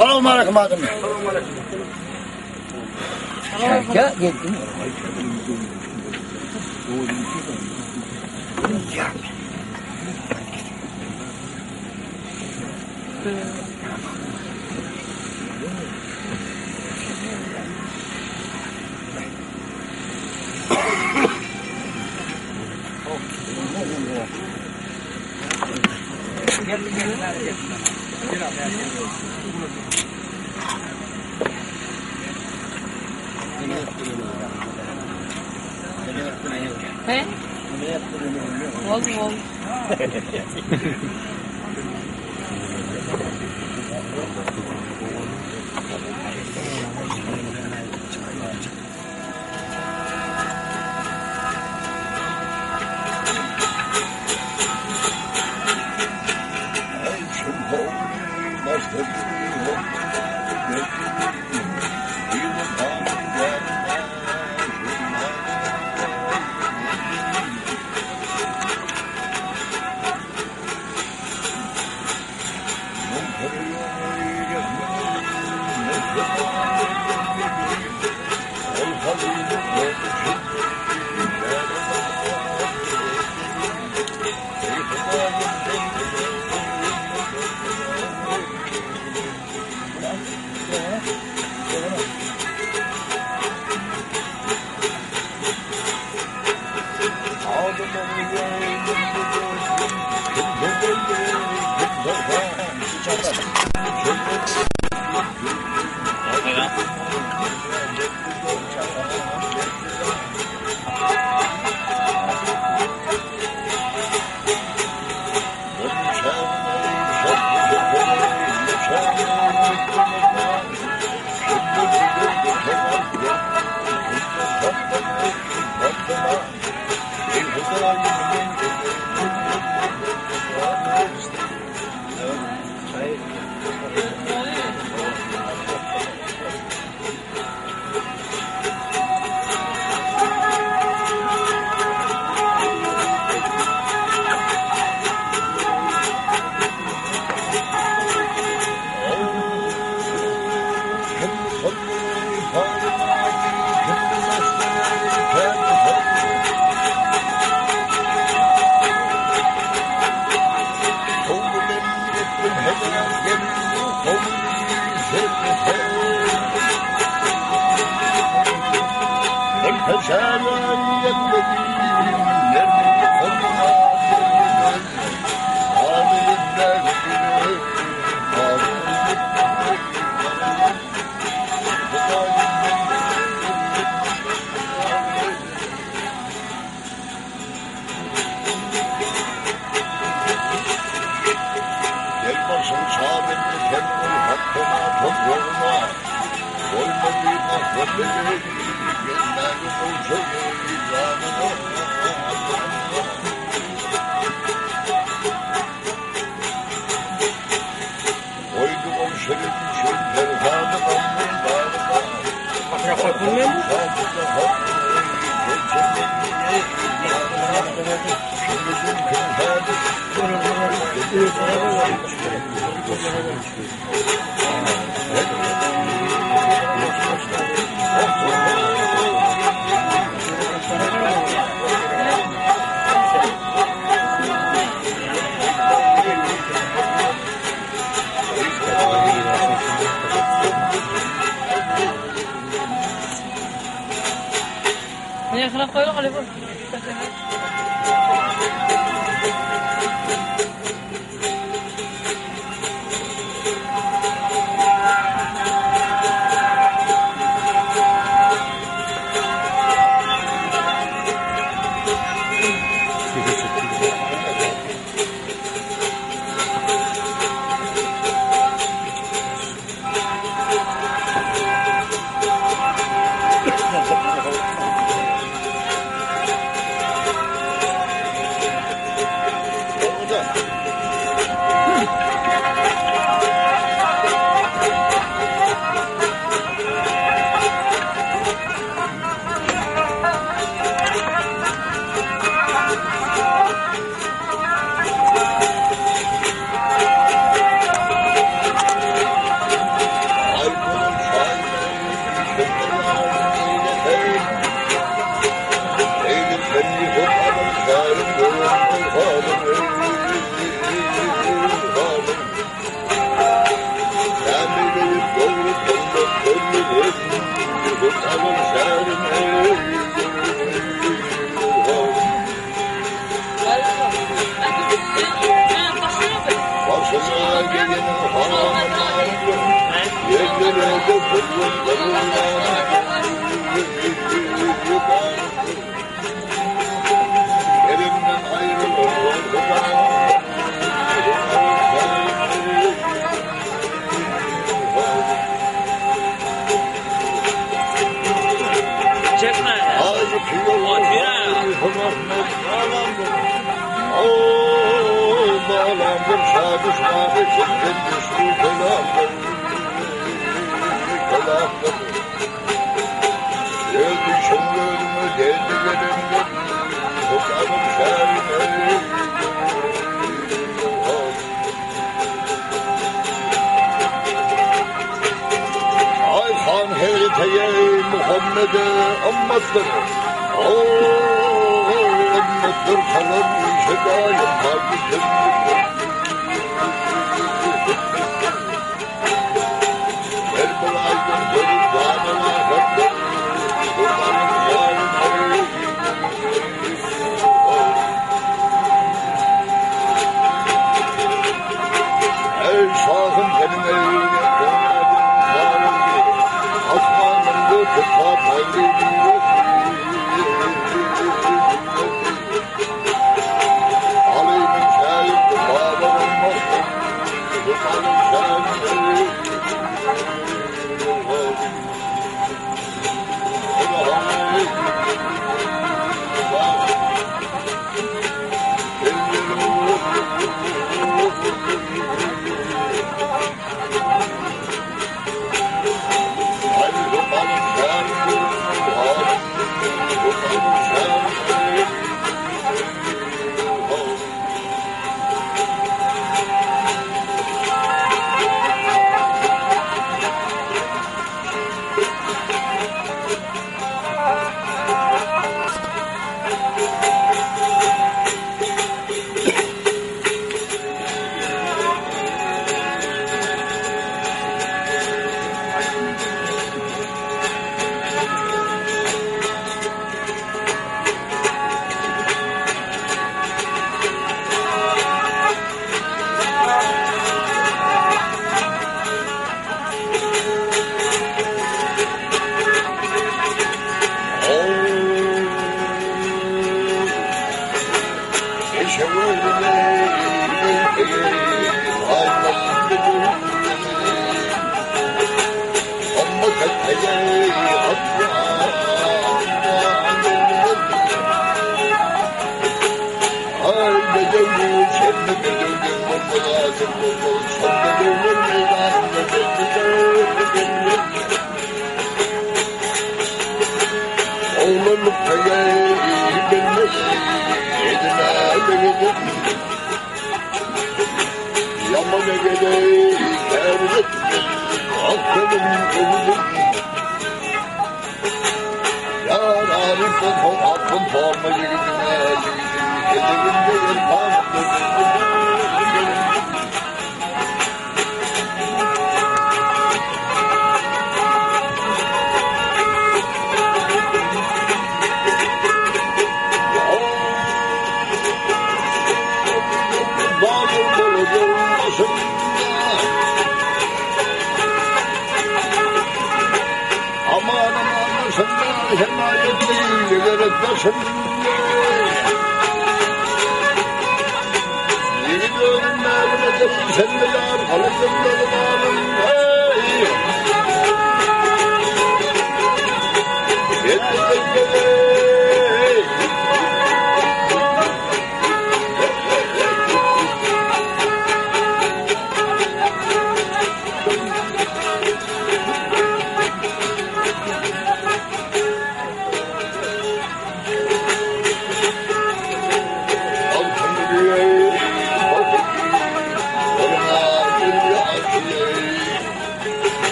Salam aleyküm adam. Gel gel. He? Oldu oldu.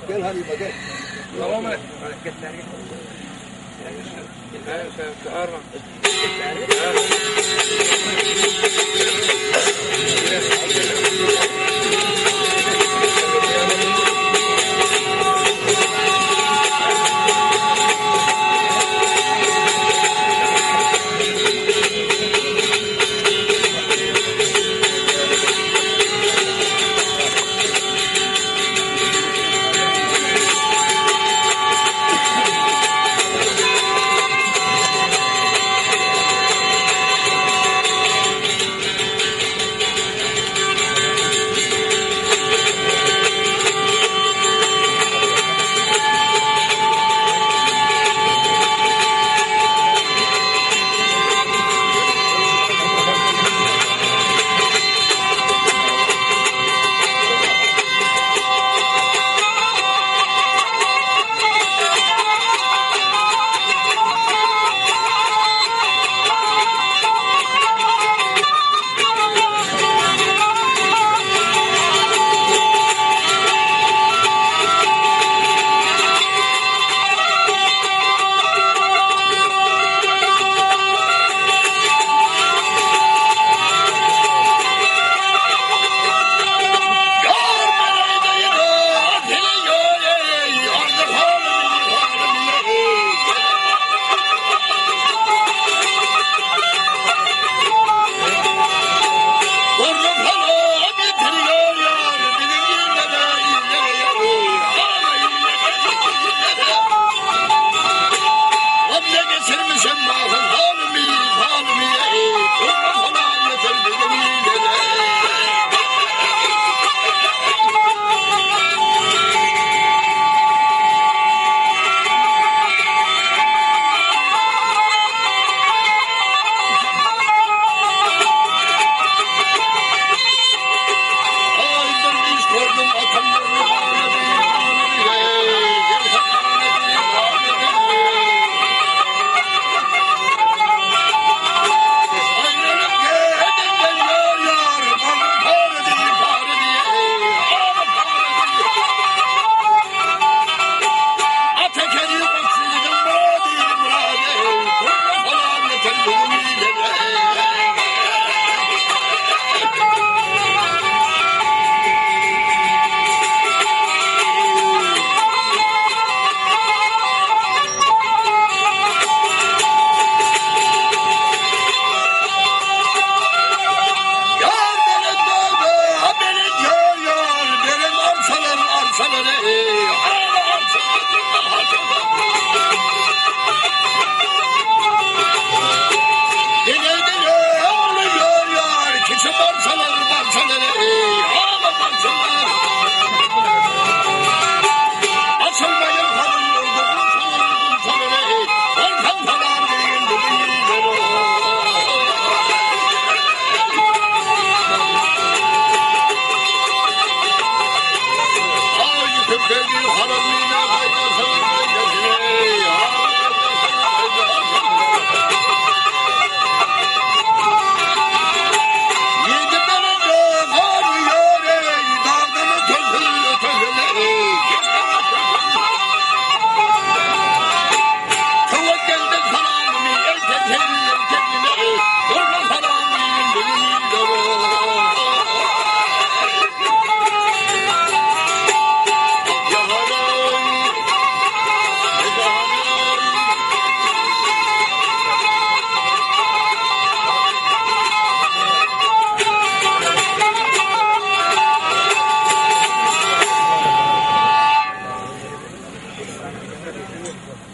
Gel halypa gel.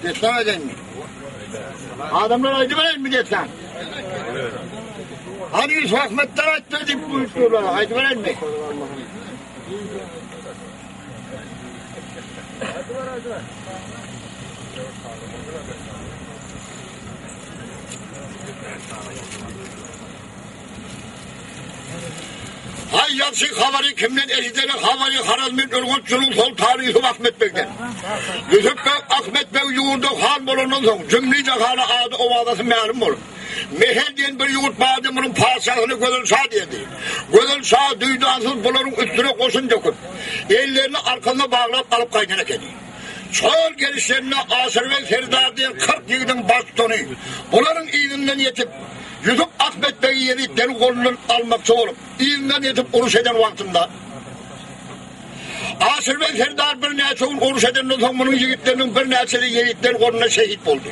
Destan edenmi? Adamlar aýdybereýinmi destan? Hany Yusuf Ahmetler aýtdy diýip buýrupdyrlar, aýdybereýinmi? Haý. ýagşy habary kimden eşideli habary Harazmin Ürgüç juluň soltany Ýusup Ahmet begden. Ýusup beg Ahmet beg ýurda han bolandan soň jümli jahana ady owazasy mälim bolup, Mehel diýen bir ýurt bardy munuň patyşasyna Gözel şa diýerdi. Gözel şa duýdansyz bularyň üstüne goşun döküp, ellerini arkasyna baglap alyp gaýdan ekeni. Şol gelişlerinde Aşyrbeg serdar diýen 40 ýigidiň baştutany bularyň yzyndan ýetip, Ýusup Ahmet begi ýezitleri golundan almakçy bolup, yzyndan ýetip uruş eden wagtynda, Aşyrbeg serdar birnäçe gün uruş edenden soň munuň ýigitleriniň birnäçesi ýezitler golunda şehit boldy.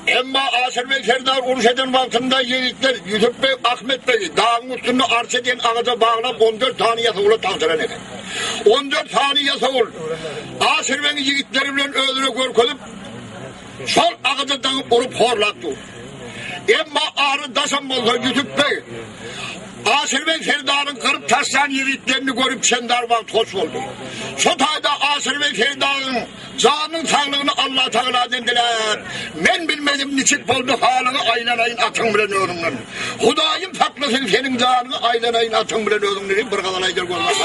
Emma Aşyrbeg serdar uruş eden wagtynda ýezitler Ýusup beg Ahmet begi dagyň üstünde arça diýen agaja baglap 14 sany ýasawula tabşyran eken. 14 sany ýasawul Aşyrbegiň ýigitleri bilen özüne görkezip, Şol agaja daňyp urup horlap dur. Emma ary daşam bolsa Ýusup beg Aşyrbeg serdaryň gyryp taşlan ýigitlerini görüp çendar wagt hoş boldy. Şo taýda Aşyrbeg serdaryň janynyň saglygyny Allatagaladan diläp, Men bilmedim niçik boldy halyňy aýlanaýyn atyň bilen özüňden. Hudaýym saklasyn seniň janyňy aýlanaýyn atyň bilen özüňden diýip bir gazal aýdar görmek.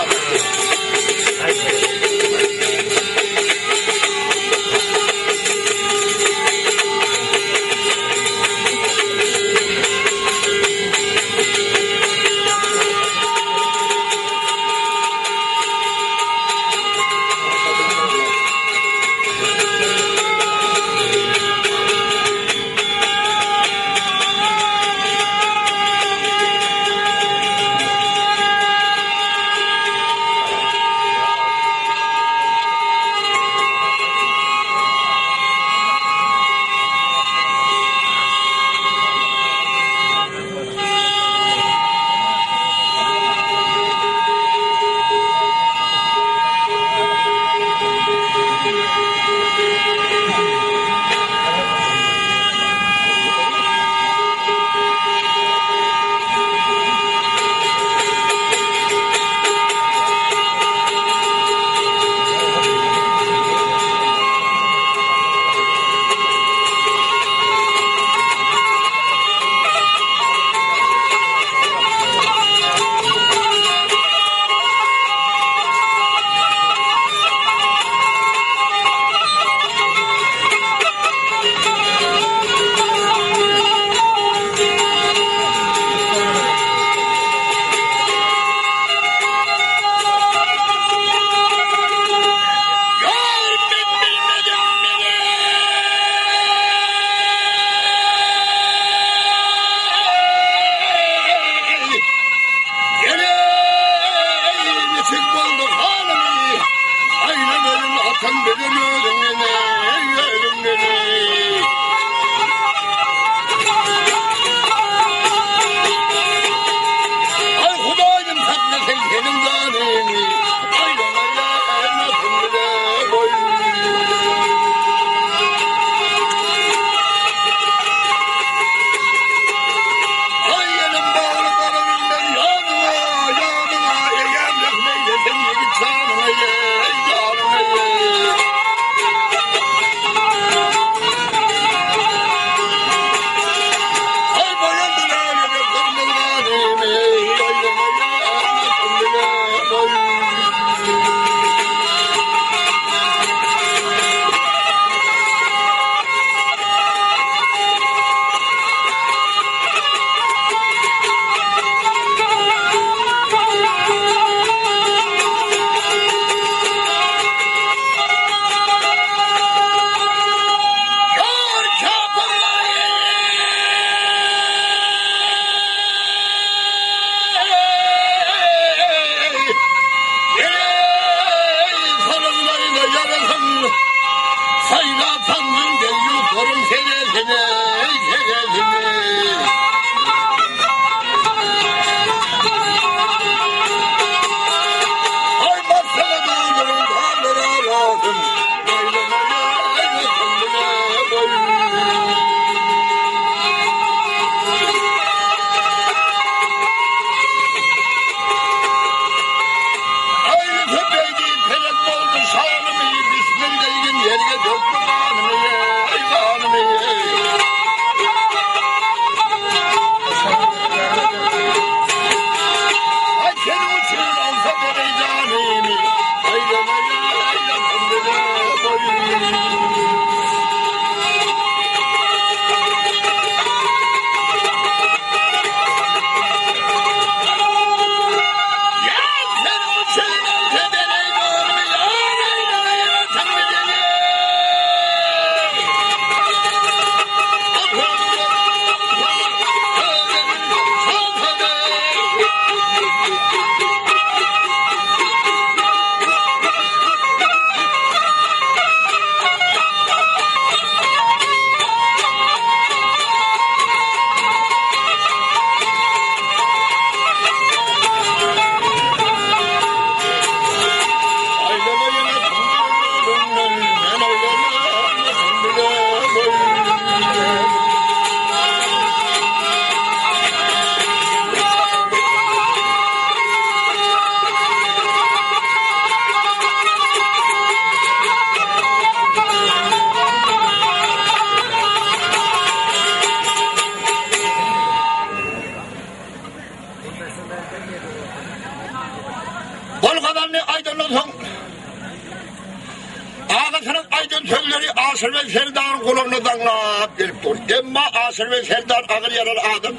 jogap gelip dur. Emma Aşyrbeg serdar agyr ýaraly adam.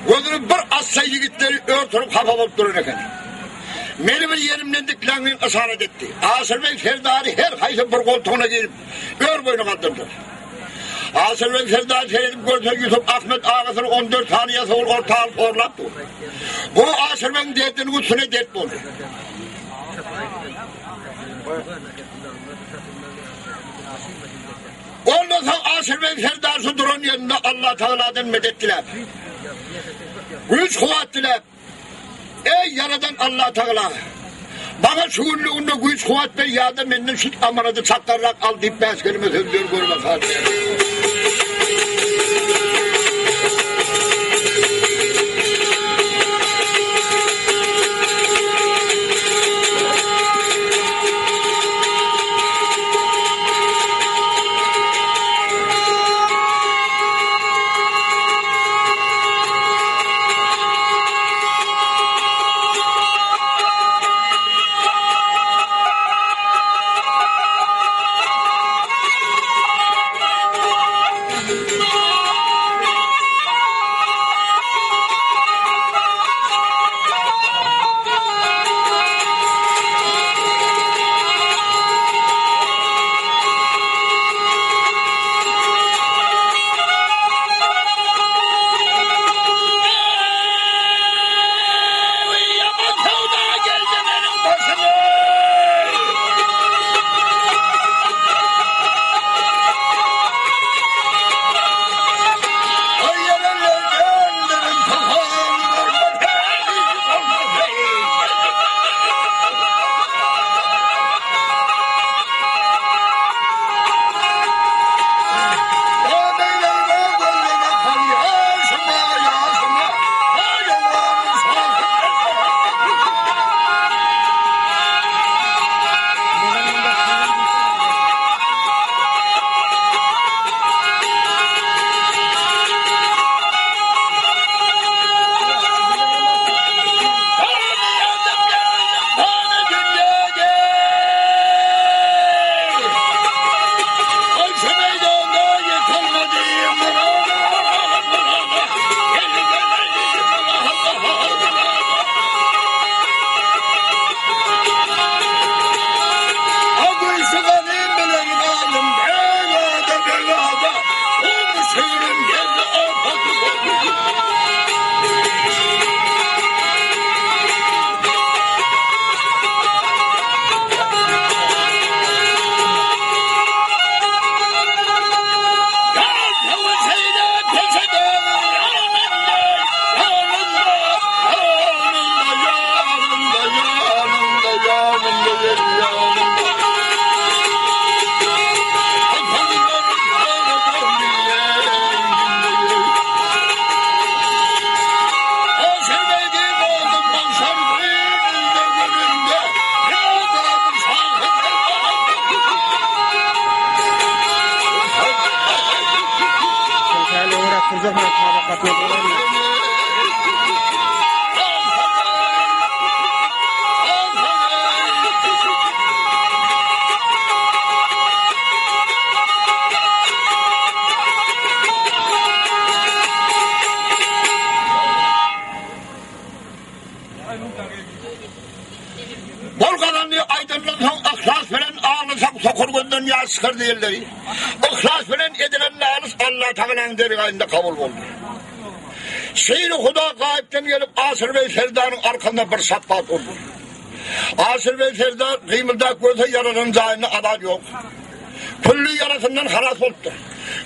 Gözüni bir açsa ýigitleri örtenip hapa bolup duran eken. Meni bir ýerimden dikläň diýip yşarat etdi. Aşyrbeg serdary her haýsy bir goltugyna girip, ör boýuna galdyrdylar. Aşyrbeg serdar seredip görse Ýusup Ahmet agasyny 14 sany ýasawul orta alyp horlap dur. Bu Aşyrbegiň derdiniň üstüne dert boldy. Ondan soň Aşyrbeg serdar şu duran ýerinde Allatagaladan medet diläp, güýç-kuwwat diläp, Eý, Ýaradan Allatagala! Maňa şu günlüginde güýç-kuwwat ber ýa-da menden şu amanady çakganrak al diýip bäş kelime söz ber görme Bol gazandy aýdandan soň yhlas bilen aglasak sokur gözden ýaş çykar diýenleri. Yhlas bilen edilen nalys Allatagalaň dergaýynda kabul boldy. Şeýle Huda gaýypdan gelip Aşyrbeg serdaryň arkasynda bir şapbat urdy. Aşyrbeg serdar gymyldap görse ýaralan jaýynda azar ýok. Külli ýarasyndan halas bolupdyr.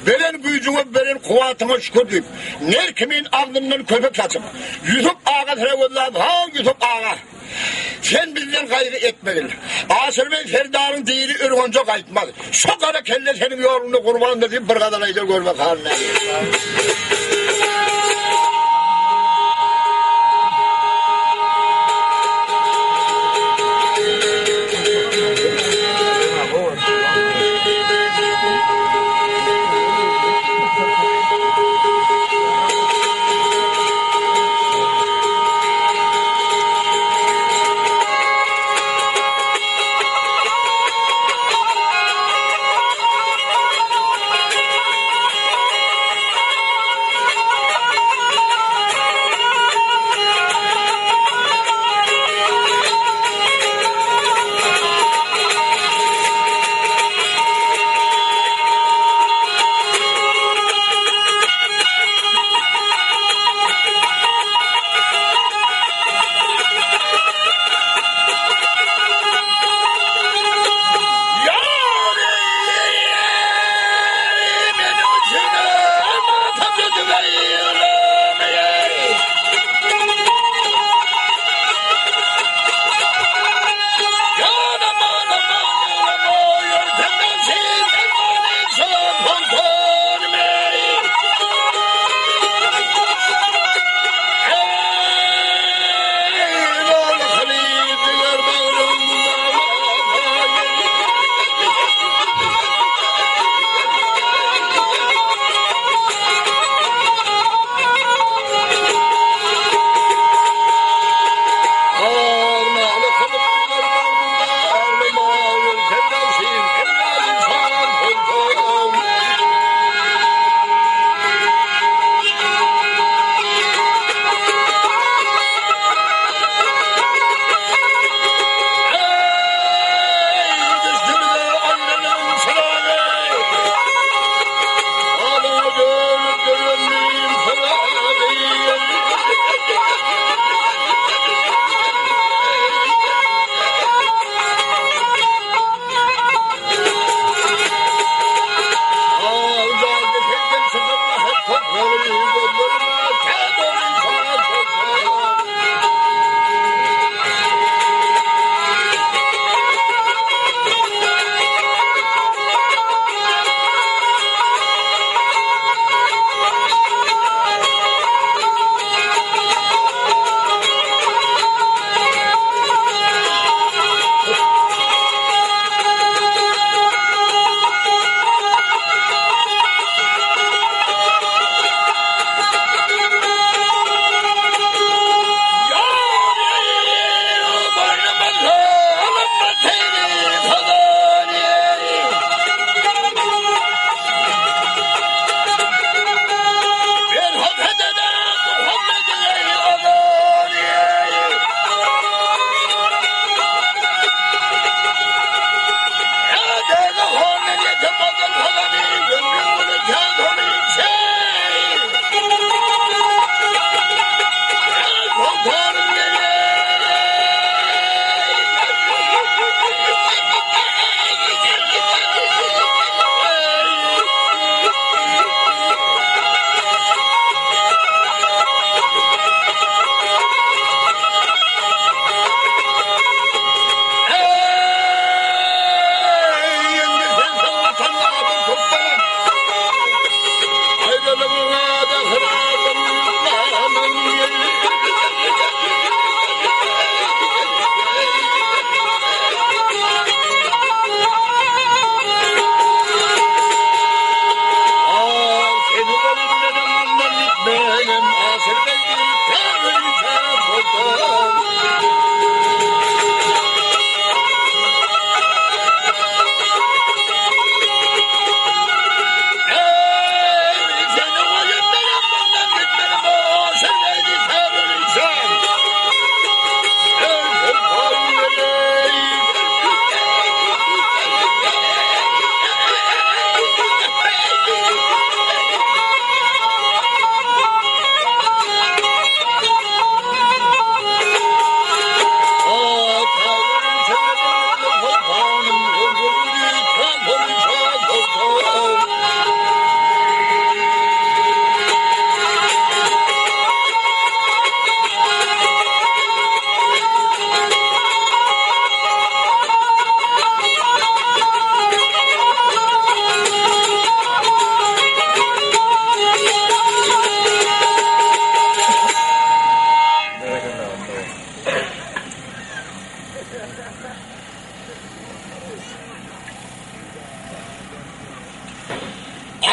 Beren güýjüňe, beren kuwwatyňa şükür diýip, ner kimin agzyndan köpük saçyp, Ýusup aga sere gözläp, Haw, Ýusup aga! Sen bizden gaýgy etmegil. Aşyrbeg serdaryň dili Ürgenje gaýtmaz. Şo gara kelle seniň ýoluňda gurbandyr diýip bir gazal aýdar görmek halyna geldi.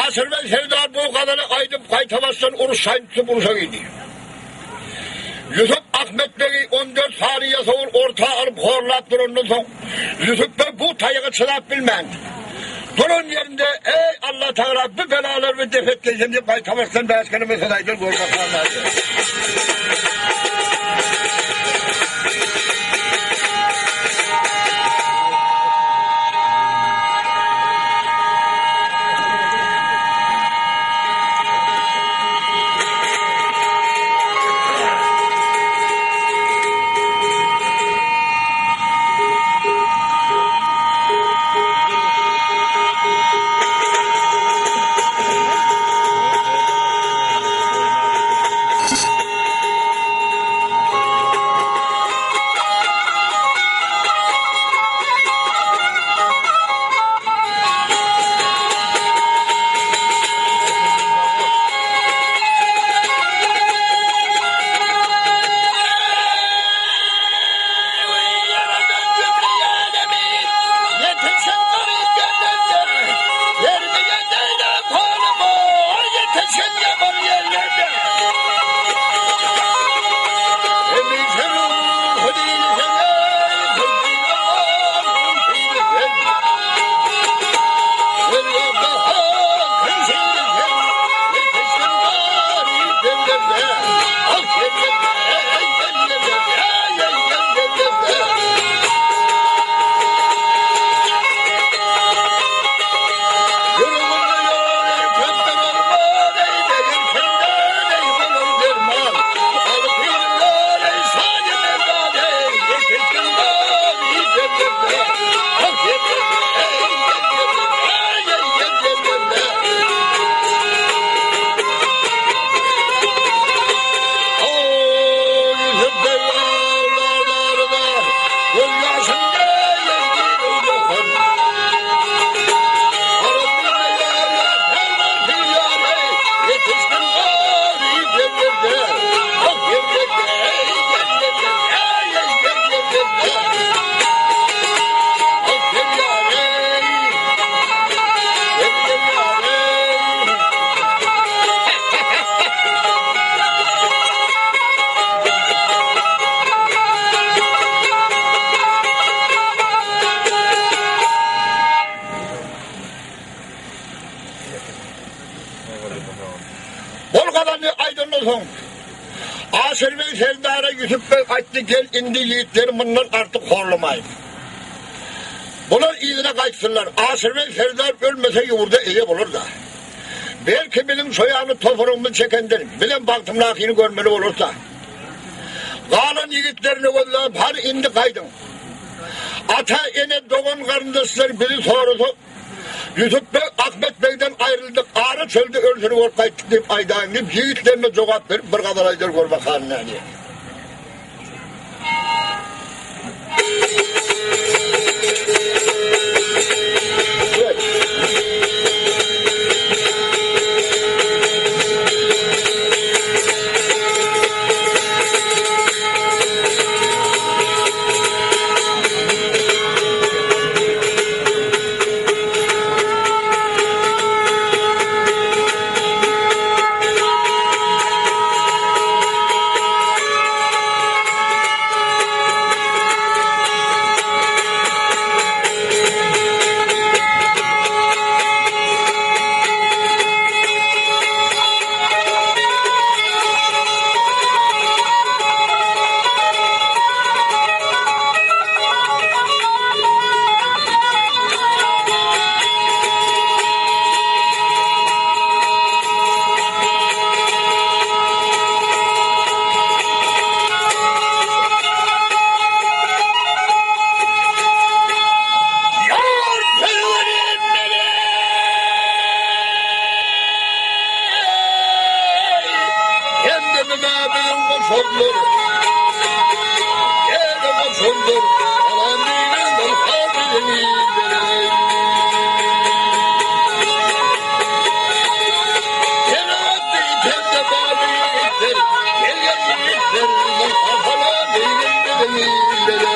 Aşyrbeg serdar bu gazaly aýdyp gaýtabaşdan uruş şaýyn tutup urşa girdi. Ýusup Ahmet begi 14 sany ýasawul orta alyp horlap durandan soň Ýusup beg bu taýaga çydap bilmän, duran ýerinde, Eý, Allatagala, bu belalary bir dep etgeý sen diýip gaýtabaşdan bäş keleme söz aýdyp görmek galmady. Bol gazany aýdandan soň, Aşyrbeg serdara Ýusup beg aýtdy, Gel indi ýigitleri mundan artyk horlamaýyn. Bular yzyna gaýtsynlar. Aşyrbeg serdar ölmese ýurda eýe bolar-da. Belki biziň şo ýaly toparygymyz çekendir, bizem bagtymdakyny görmeli bolarys-da. Galan ýigitlerini gözläp, Hany indi gaýdyň. Ata-ene, dogan-garyndaşlar bizi sorasa, Ýusup beg Ahmet begden aýryldyk, ara çölde ölsüni bolup gaýtdyk diýip aýdaýyň diýip, ýigitlerine jogap berip, bir gazal aýdar gör bakalym nädýär. Ýar perwerim meni! Hemdemime biziň goşandyr. Ýene goşandyr. Salam diýlen bolsa biziň illere. Ýene otdy tende baly ýigitler. Gelgen ýigitler bolsa salam diýlen biziň illere.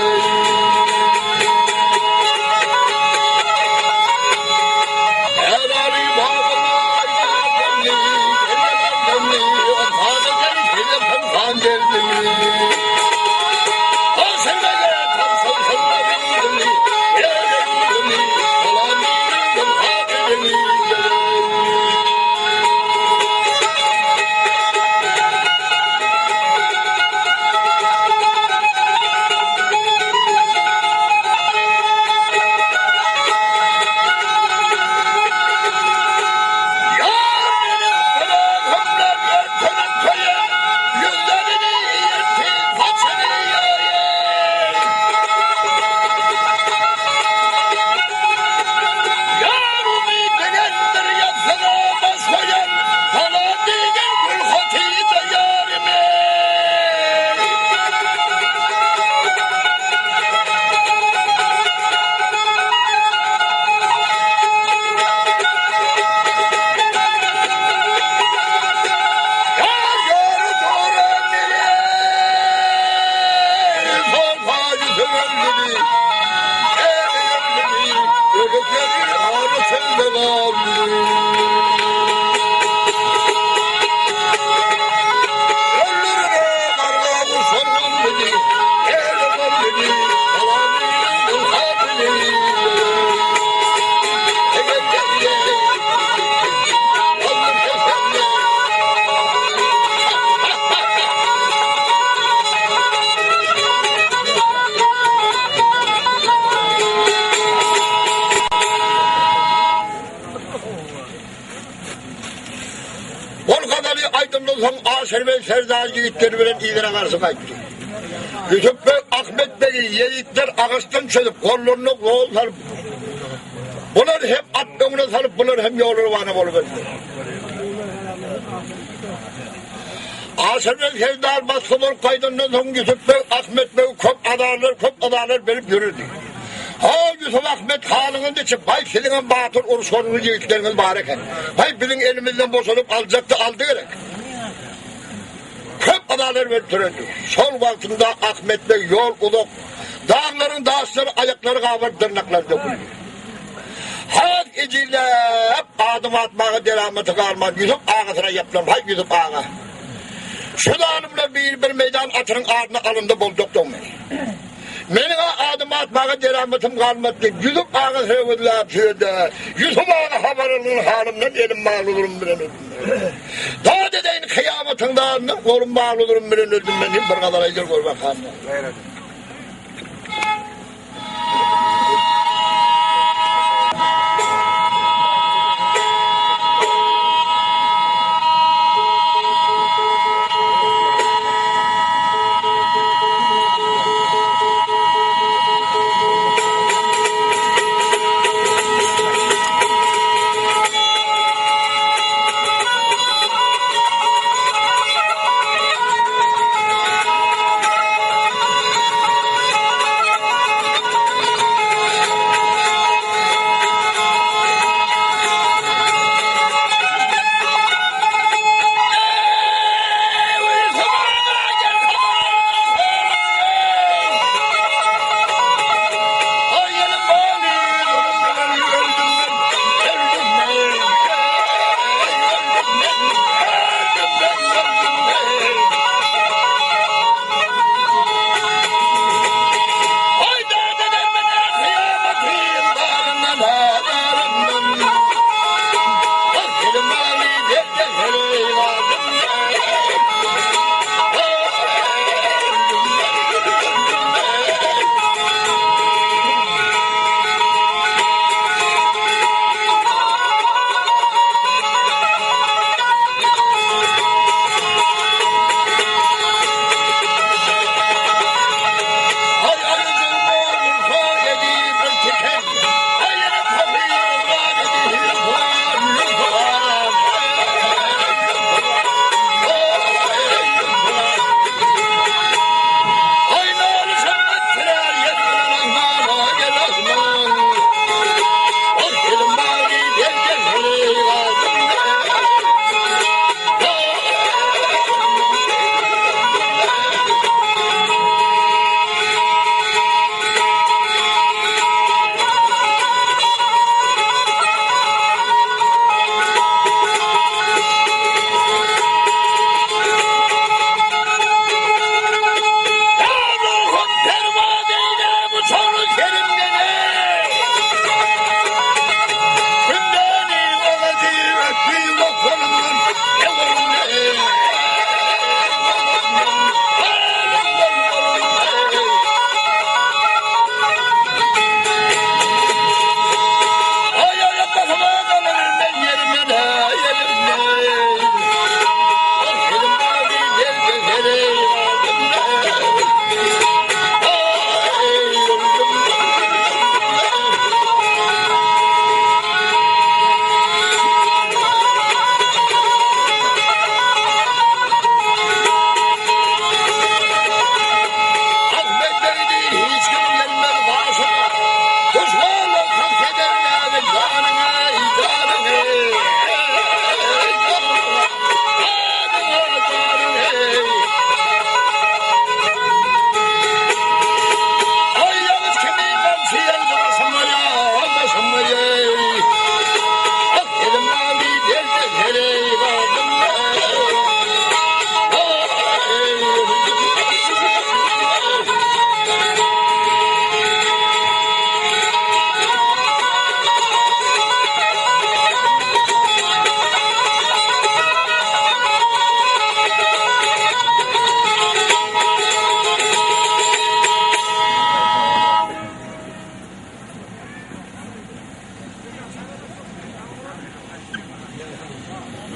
Ýar meniň gulagymdan örtenip köýen, Ýüzlerini ýyrty, saçyny ýaýan. Ýar umyt bilendir ýazsyna baş goýan, Salam diýgen Gülhatyja ýarym eý. Ýar ýary jora meni, Soltany söwelmedi, Eýlemedi, Ölükleri ara çölde galdy. Öldürene garga guşlar gondy, Ele gondy, Ol gazaly aýdymdan soň Aşyrbeg serdar ýigitleri bilen yzyna garşy gaýtdy. Ýusup beg Ahmet begi ýigitler agaçdan çözüp, gollaryna gol salyp, bular hem at öňüne salyp, bular hem ýola rowana bolup ötdi. Aşyrbeg serdar basga bolup gaýdandan soň Ýusup beg Ahmet begi köp azarlar, köp azarlar berip ýöredi. Ho, Ýusup Ahmet halyňy niçik, baý siziňem batyr uruşganyňyz ýigitleriňiz bar eken. Baý biziň elimizden boşadyp aljakdy, aldy gerek. Köp azalar berip türeldi. Şol wagtynda Ahmet beg ýol uzak, daglaryň daşlary aýaklary gabaryp dyrnaklary döküldi. Has ejizläp adym atmaga deramaty galman Ýusup agasyna ýaplan, Haý Ýusup aga! Şu zalymlar biri bir meýdan atynyň adyna alynda boljakdygymy? Meniň-ä adymy atmaga deramatym galmady diýip, Ýusup aga sögüzläp şu ýerde, Ýusup aga habar algyn halymdan elim bagly durum bilen öldüm men. Dat edeýin kyýamatyň dadyndan golum bagly durum bilen öldüm men diýip bir gazal aýdar gör bakalym.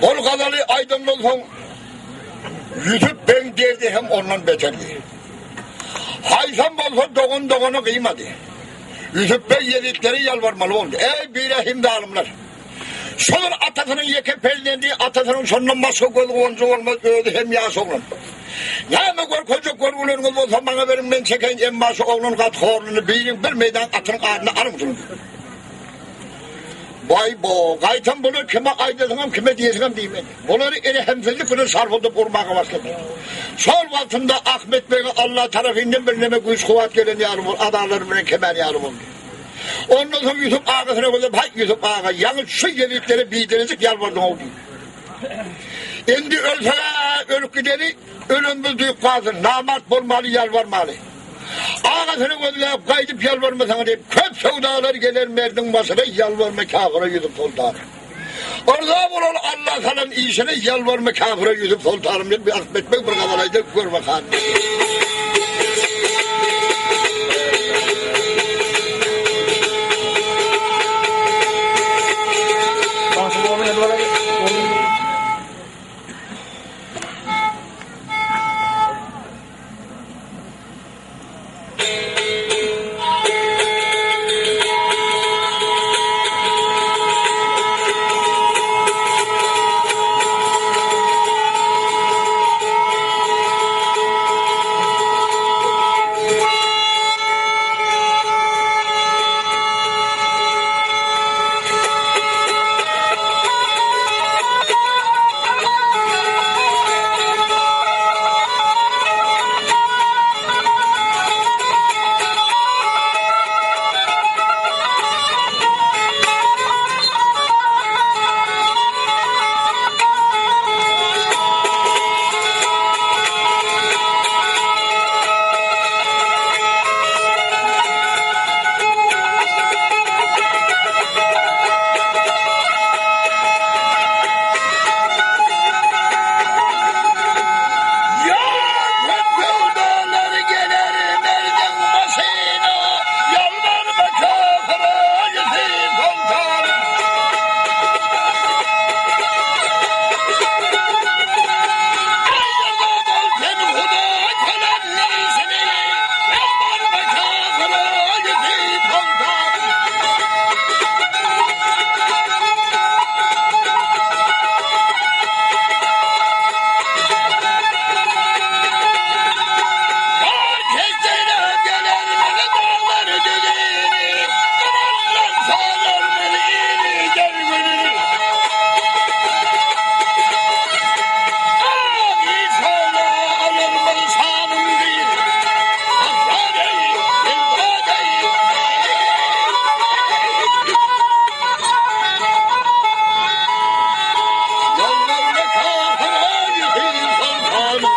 Ol gazaly aýdandan soň Ýusup begiň derdi hem ondan beterdi. Haýsam bolsa dogan dogana gyýmady. Ýusup beg ýezitlere ýalbarmaly boldy. Eý, birehim zalymlar! Şolar atasynyň ýeke perzendi, atasynyň şondan başga göz guwanjy bolmaz, özi hem ýaş oglan. Näme görkezjek görgüleriňiz bolsa maňa beriň, men çekeýin, emma şu oglan gaty horluny biriň bir meýdan atynyň adyny alyň şunuň. Baý-bo, gaýtam bular kime aýdasyňam, kime diýesiňem diýmedi. Bulary rehimsizlik bilen şarpyldyp urmaga başlady. Şol wagtynda Ahmet bege Alla tarapyndan birneme güýç-kuwwat gelen ýaly bolup, azarlary bilen kemän ýaly boldy. Ondan soň Ýusup agasyna gözläp, Haý, Ýusup aga, ýaňy şu ýezitlere biderejik ýalbardyň-ow diýdi. Indi ölseg-ä ölüp gideli, ölenimiz duýup galsyn, namart bolmaly, ýalbarmaly. Agasyny gözläp gaýdyp ýalbarmasaň diýip, köp söwdalar geler merdiň başyna ýalbarma kafyra Ýusup soltanym. Yrza bolar Alla salan işine ýalbarma kafyra Ýusup soltanym diýip bir Ahmet beg bir gazal aýdyp gör bakan. Ýar köp söwdalar geler merdiň başyna, Ýalbarma kafyra ýüzi soltanym. Aýyrda bol sen Hudaý salan işini, Ýalbarma kafyra ýüzi soltanym. Gar kesdirip geler meni daglar düzüni, Dumanlar salar meni ili ger gününi. Ah, inşallah alırmın şanın değil, Ahrar ey, imdad ey. Yalvarma kafıra yüzün sultanım,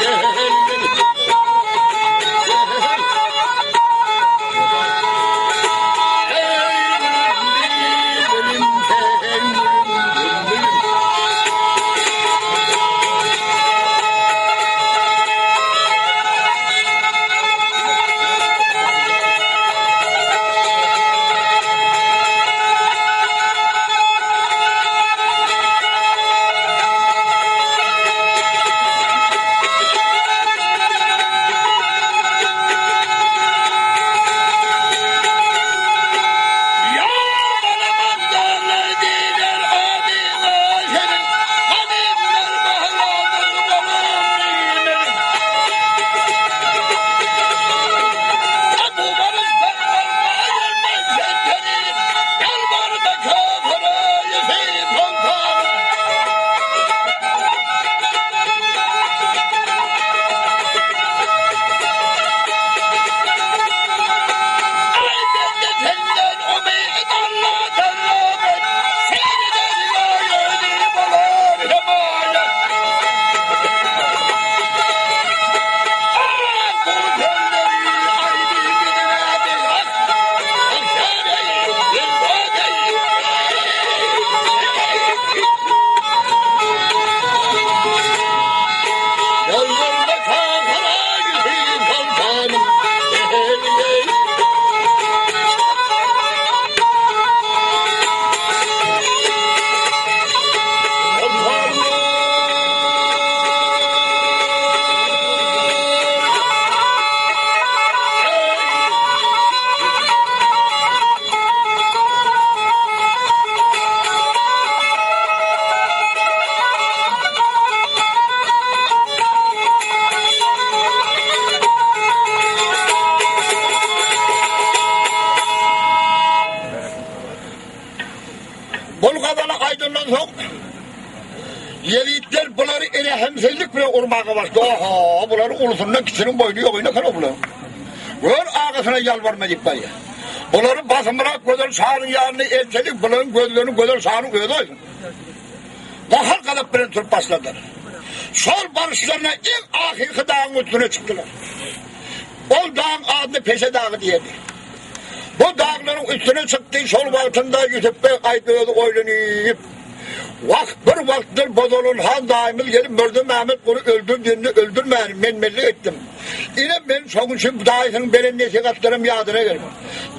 gel gel. Ýar balaman daglar diýler adyňa seniň, Gadymlar bahladyň bolan meniň. Abu Baryşdan gorkma aýyrmaz sen seni, Ýalbarma kafyra ýesir soltanym. Aý bende senden umyt Alladan rahmet, Seni derýa özi bolar hemaýat. Ah bu sözleri aýdy gidene bilhak, Ahýar eý, imdad eý. Ýalbarma kafyra ýüzi soltanym, eý. Bul gazaly aýdandan soň, ýezitler bulary rehimsizlik bilen urmaga başlady. Oho, bulary ulusyndan kiçiniň boýny ýok eken-ow bularyň. Gör agasyna ýalbarma diýip barýar. Bulary basymrak Gözel şanyň ýanyna eltelik, bularyň gözlerini Gözel şanyň özi oýsun. Gahar-gazap bilen turup başladylar. Şol baryşlaryna iň ahyrky dagyň üstüne çykdylar. Ol dagyň adyna Peşe dagy diýerdi. Bu daglaryň üstüne çykdy, şol wagtynda Ýusup beg aýt özi oýlanyp, Wah, bir wagtlar Bozalan han daýymyz gelip Mürze Mehmet guly öldür diýende öldürmänim, men-menlik etdim. Ine, men şoň üçin daýysynyň beren nesihatlaram ýadyna gelip,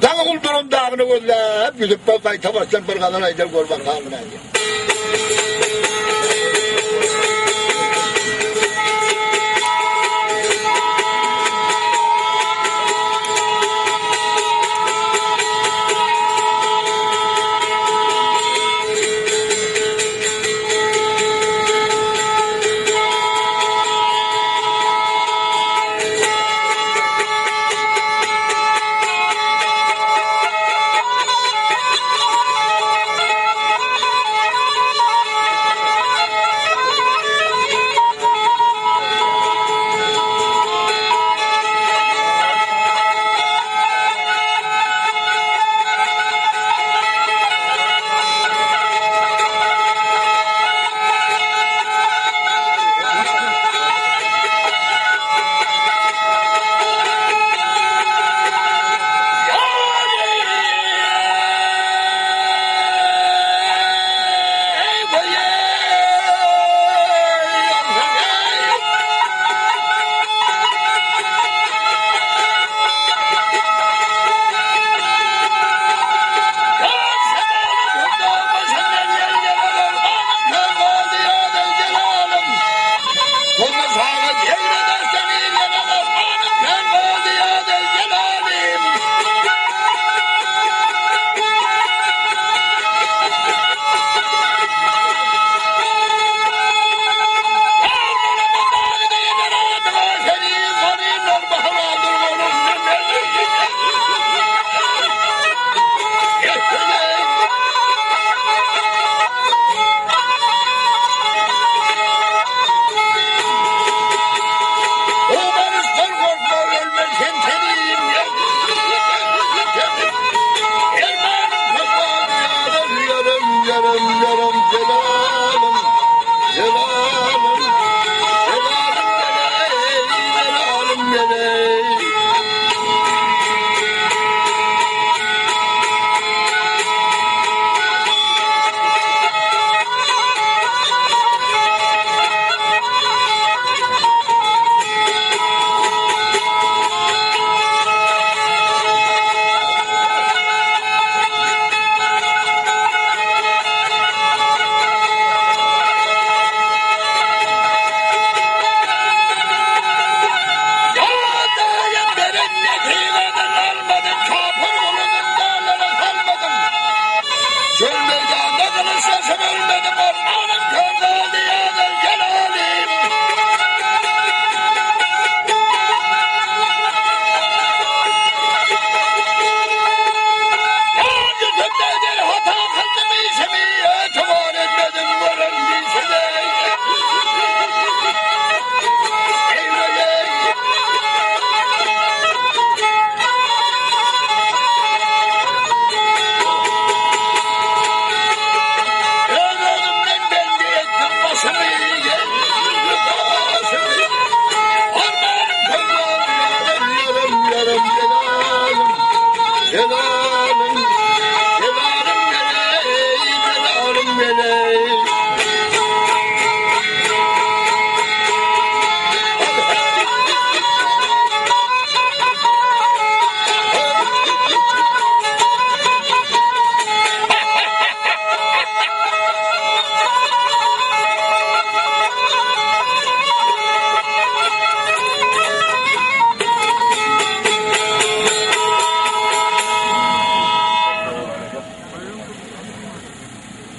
Daňy gulduran dagyny gözläp, Ýusup beg gaýta başdan bir gazal aýdar gör bakalym nädýär.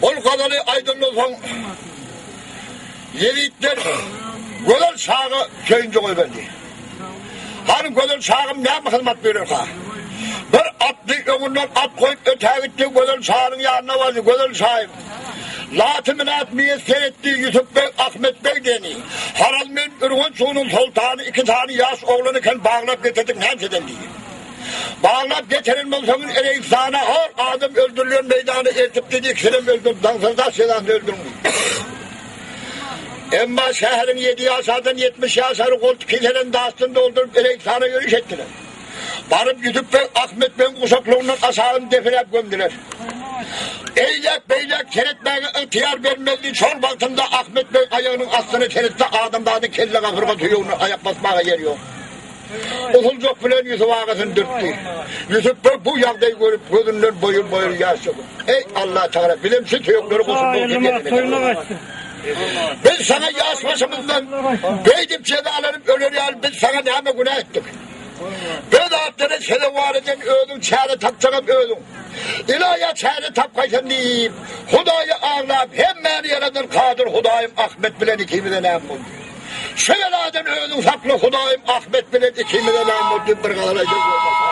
Ol gazaly aýdandan soň ýigitler Gözel şaga söýünji goýberdi. Hany Gözel şagym näme hyzmat buýrarka? Bir atly öňünden at goýup ötägitdi, Gözel şanyň ýanyna bardy. Gözel şaýym, Laty minat miýesser etdi, Ýusup beg, Ahmet beg diýeni. Harazmen Ürgenç suwunyň soltany iki sany ýaş oglan eken baglap getirdik näçeden diýdi. Baglap getiren bolsaňyz Ereýistana hor adam öldürilen meýdana eltip dedi ikisinem öldür daňsyrdaş jezasyny öldüriň diýdi. Emma şäheriň ýedi ýaşardan 70 ýaşary goltuk keselen daşdan dolduryp Ereýtana ýöriş etdiler. Baryp Ýusup beg Ahmet begiň guşaklygyndan aşagyny depeläp gömdüler. Eýläk-beýläk seretmäge ygtyýar bermezdi, şol wagtynda Ahmet beg aýagynyň astyna seretse adamzadyň kelle gapyrga söýegine aýak basmaga ýer ýok. Usuljak bilen Ýusup agasyny dürtdi. Ýusup beg bu ýagdaýy görüp gözünden boýur-boýur ýaş döküp, Eý, Allatagala, bizem şu söýekleri goşup bolsa Biz saňa ýaş başymyzdan beýdip jezalanyp öler ýaly biz saňa näme günä etdik? Öz atlara sezewar eden özüň çäre tapjagam özüň. Ilaýa çäre tapgaýsan diýip, Hudaýa aglap, hemmäni ýaradan Kadyr Hudaýym Ahmet bilen ikimize näme boldy? Şu beladan özüň sakla Hudaýym Ahmet bilen ikimize näme boldy diýip bir gazal aýdyp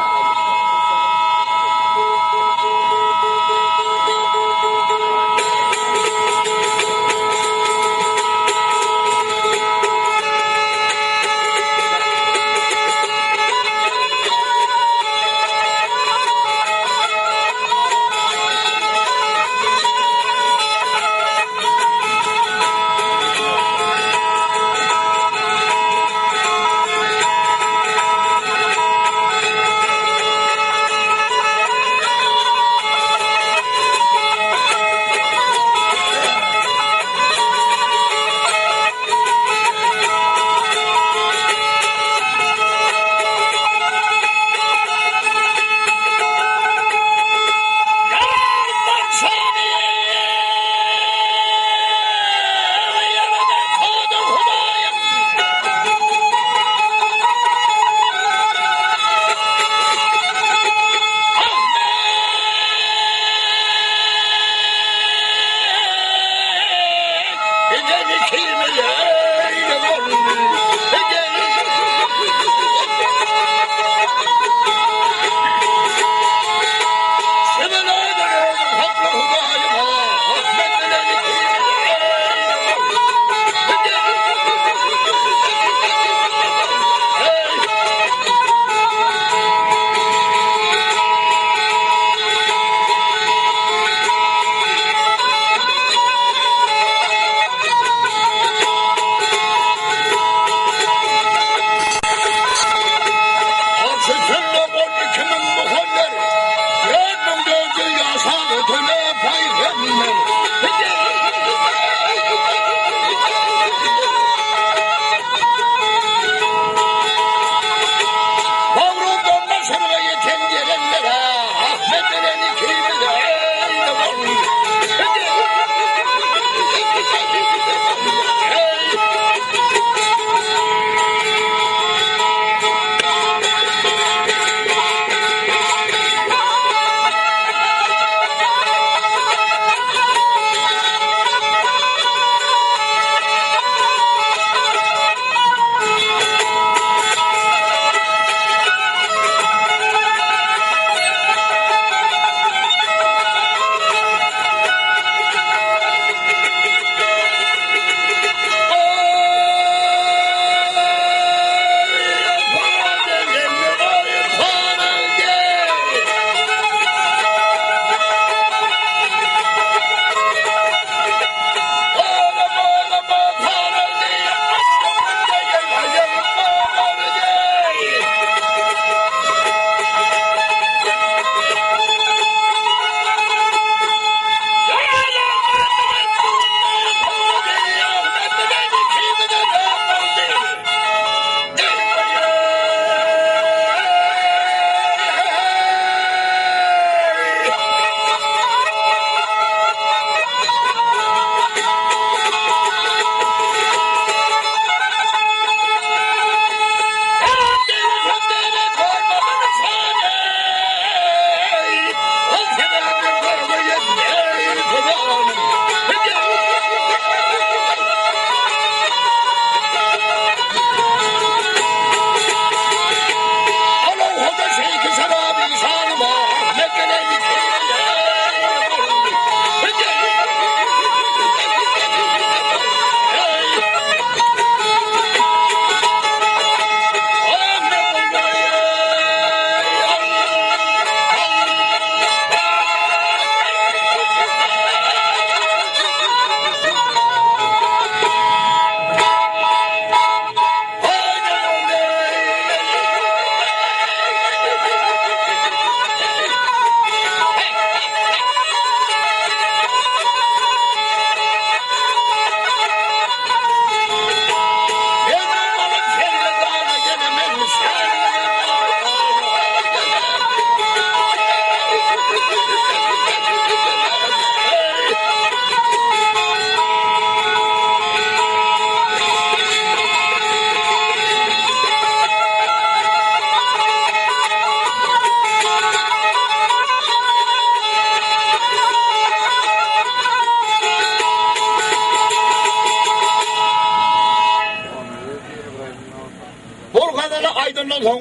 bolandan soň,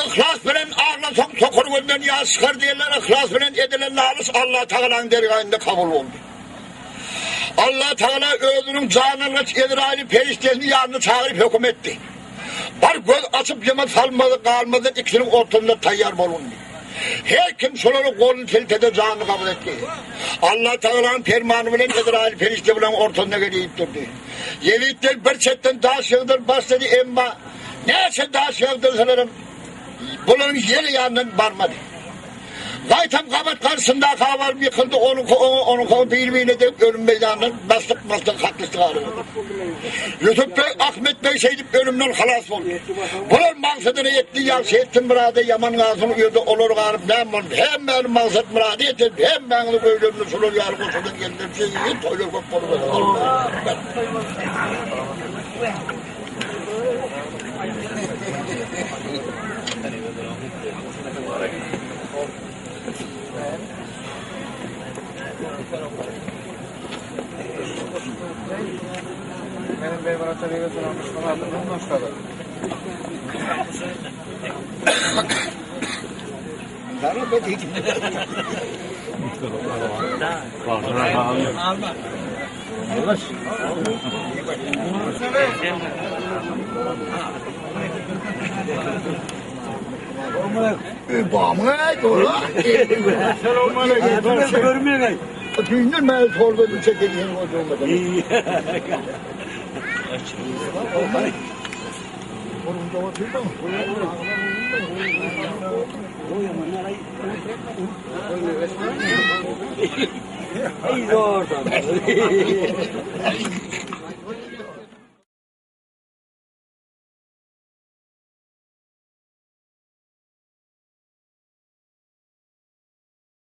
yhlas bilen aglasaň sokur gözden ýaş çykar diýenler yhlas bilen edilen nalyş Allah Tagalanyň dergahynda kabul boldy. Allah Tagala özüniň jan algyç Ezraýyly perişdesini ýanyna çagyryp höküm etdi. Bar göz açyp ýuma salmazy galmazdan ikisiniň ortasynda taýýar bolgun diýdi. Her kim şolara goluny siltede janyny gabyl etdi. Allah Tagalanyň permany bilen Ezraýyl perişde bilen ortasynda gelip durdy. Ýezitler bir çetden daş ýagdyryp başlady, emma näçe daş ýagdyrsalaram bularyň ýer ýanyndan barmady. Gaýtam gabat garşysyndaky baryp ýykyldy, onuňky oňa, onuňky oňa bir-birine degip ölüm meýdanyndan baslyk-baslyk kaklyşdyk aralarynda. Ýusup beg, Ahmet beg şeýdip ölümden halas boldy. Bular maksadyna ýetdi, ýagşy etsin myrady, ýaman galsyn uýada olar galyp näme boldy. Hemmäniň maksat-myrady ýeten, hemmäňiziň öýlerinde şular ýaly goşadan gelinler şeýle toýlar köp bolup